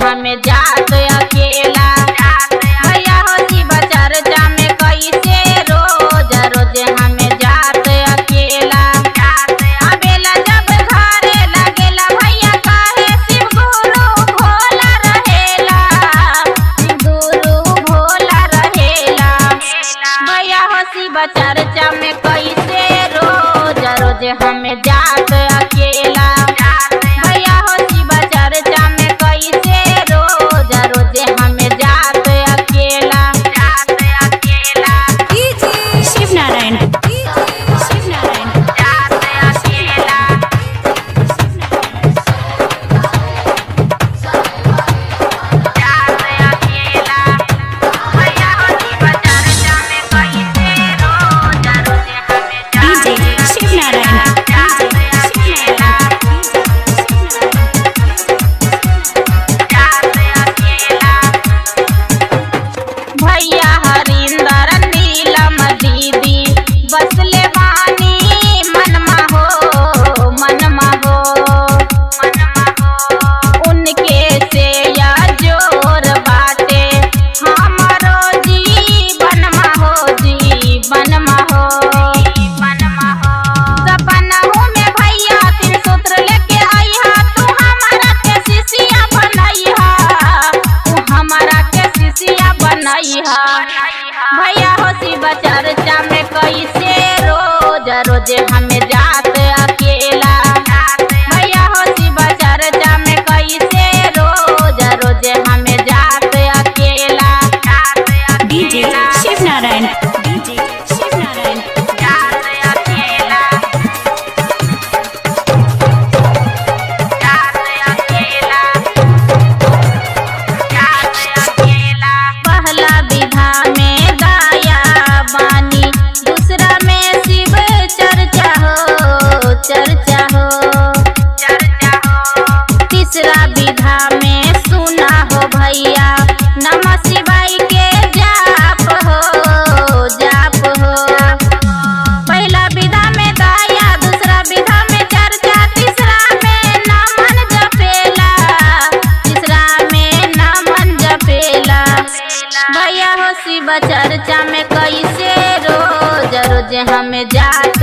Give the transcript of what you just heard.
हमें जात अकेला। भैया हो शिव चर्चा में कैसे रोज रोज हमें जात अकेला। आवेला जब घरे लगेला भैया काहे शिव गुरु भोला रहेला, शिव गुरु भोला रहेला। भैया हो शिव चर्चा में कैसे रोज रोज हमें जात अकेला। भैया हो शिव चर्चा में कैसे रोज रोज हमें जात अकेला। शिव नारायण, शिव नारायण, जात अकेला। जात अकेला। भैया हो शिव चर्चा में कैसे रोज रोज हमें जात डीजे शिव नारायण, जात अकेला। जात अकेला। भैया हरिंदर नीलम दीदी बसले बानी मनमा हो, मनमा हो, मनमा हो। उनके से या जोर बाटे हमारो जीवन हो, जीवन हो, जीवन हो। सपनहु में भैया तीन सूत्र लेके आईहा, तू हमारा के शिष्या बनैहा, तू हमारा के शिष्या बनैहा। भैया हो शिव चर्चा में कैसे रोज रोज हमें जात अकेला। भैया हो शिव चर्चा में कैसे रोज रोज हमें जात अकेला। DJ Shiv Narayan, DJ Shiv Narayan, जात अकेला। जात अकेला। जात अकेला। पहला विधा में गाया बानी, दूसरा में शिव चर्चा हो, चर्चा हो, चर्चा हो। तीसरा विधा में सुना हो भैया नमः शिवाय के जाप हो, जाप हो। पहला विधा में दाया, दूसरा विधा में चर्चा, तीसरा में नमन जपेला, तीसरा में नमन जपेला। भैया हो शिव चर्चा में कैसे रोज रोज हमें जात